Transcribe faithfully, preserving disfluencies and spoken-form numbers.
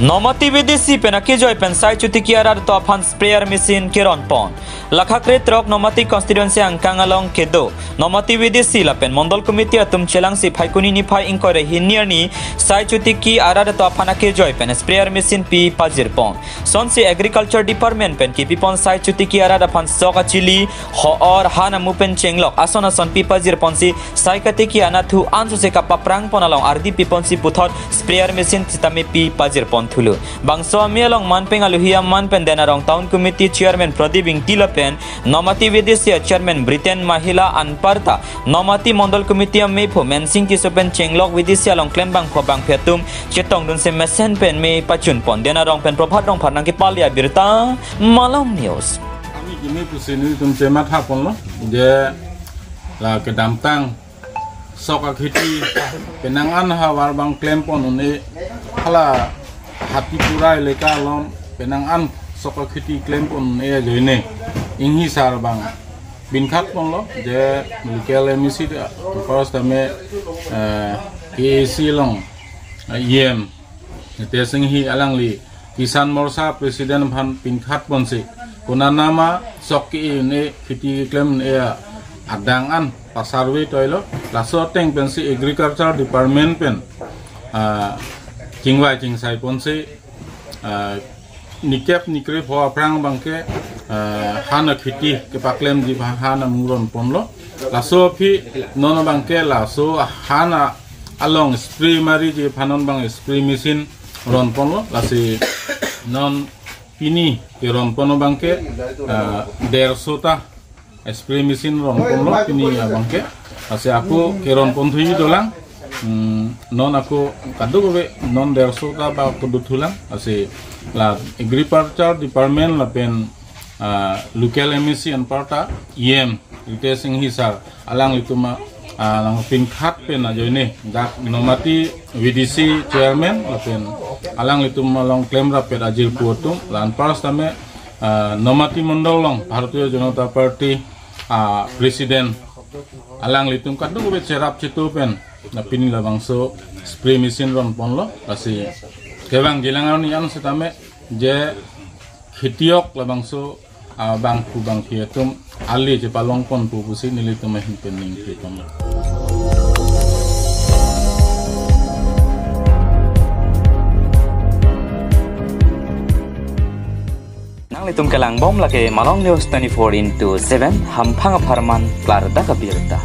Nomati V D C pen akejoi pen sai chotiki arat atum aphan sprayer machine keron pon. Lakha kre throk Nomati constituency angkang along kedo Nomati V D C lapen Mondol Committee atum chelangsi Phaikuni niphai ingkoi ra hini arni sai chotiki arat atum aphan akejoi pen sprayer machine pi pajir pon. Sonsi Agriculture Department pen kepi pon sai chotiki arat aphan sok achili, ho-or, han amu pen chenglok ason ason pi pajir ponsi sai katiki anatthu ansose kapaprang pon along ardi pi ponsi puthot sprayer machine sitame pi pajir pon thulo. Bangso amei along manpeng aluhi aman pen Den Arong Town Committee Chairman Pradip Ingti lapen Nomati V D C Chairman Britain Mahila anparta Nomati Mondol Committee amei phu Mensing Tisso pen chenglok V D C along klembangpho bangphi atum chetongdunsi mesen pen mei pachun pon. Den Arong pen Prabhat Rongphar nangkepale abirta, Malong News. Kami kini pusi nelitum chematha ponlo je la kedamtang sok akheti penang an havar bang klem pon un-e, hala Hatipura elaka along penang an sok akheti klem pon un-e ajoine inghi sar bang pinkhat ponlo je local M A C de first tame, eh, K A C along, eh, E M Ritesh Enghi alangli Kisan Morcha President aphan pinkhat ponsi konatnama sok ke-e un-e, kheti keklem un-e adang an pasarve toilo, laso ateng pensi Agriculture Department pen, ah, chingvai chingsai ponsi, ah, nikep nikre pho aphrang bangke, ah, han akheti kepaklemji aphan han amu ron ponlo. Laso aphi non bangke laso han a- along spray mariji aphan non bang spray machine ron ponlo. Lasi non pini keron pon bangke, ah, derso ta spray machine ron ponlo pini abangke. Lasi ako keron pon thuji dolang. Hmm, non ako kadokave non derso ta ba kudut thulang. Lasi la Agriculture Department lapen, ah, local M A C anparta E M Ritesh Enghi sar alanglitum, ah, alang pinkhat pen ajoine dak Nomati V D C Chairman lapen alanglitum along klemrap pet ajirpo atum, la anpar sitame, ah, Nomati Mondol along Bharatiya Janata Party, ah, President alanglitum kadokave cherap chetu pen la pini labangso spray machine ron ponlo. Lasi kevangjilang arni an sitame je khetiok labangso, ah, bangphu bangphi atum ale chepalong ponpo pusi nelitum ahin pen ningje ponlo. Nanglitum kelang bom lake Malong News twenty-four into seven, hamphang apharman klardak abirta.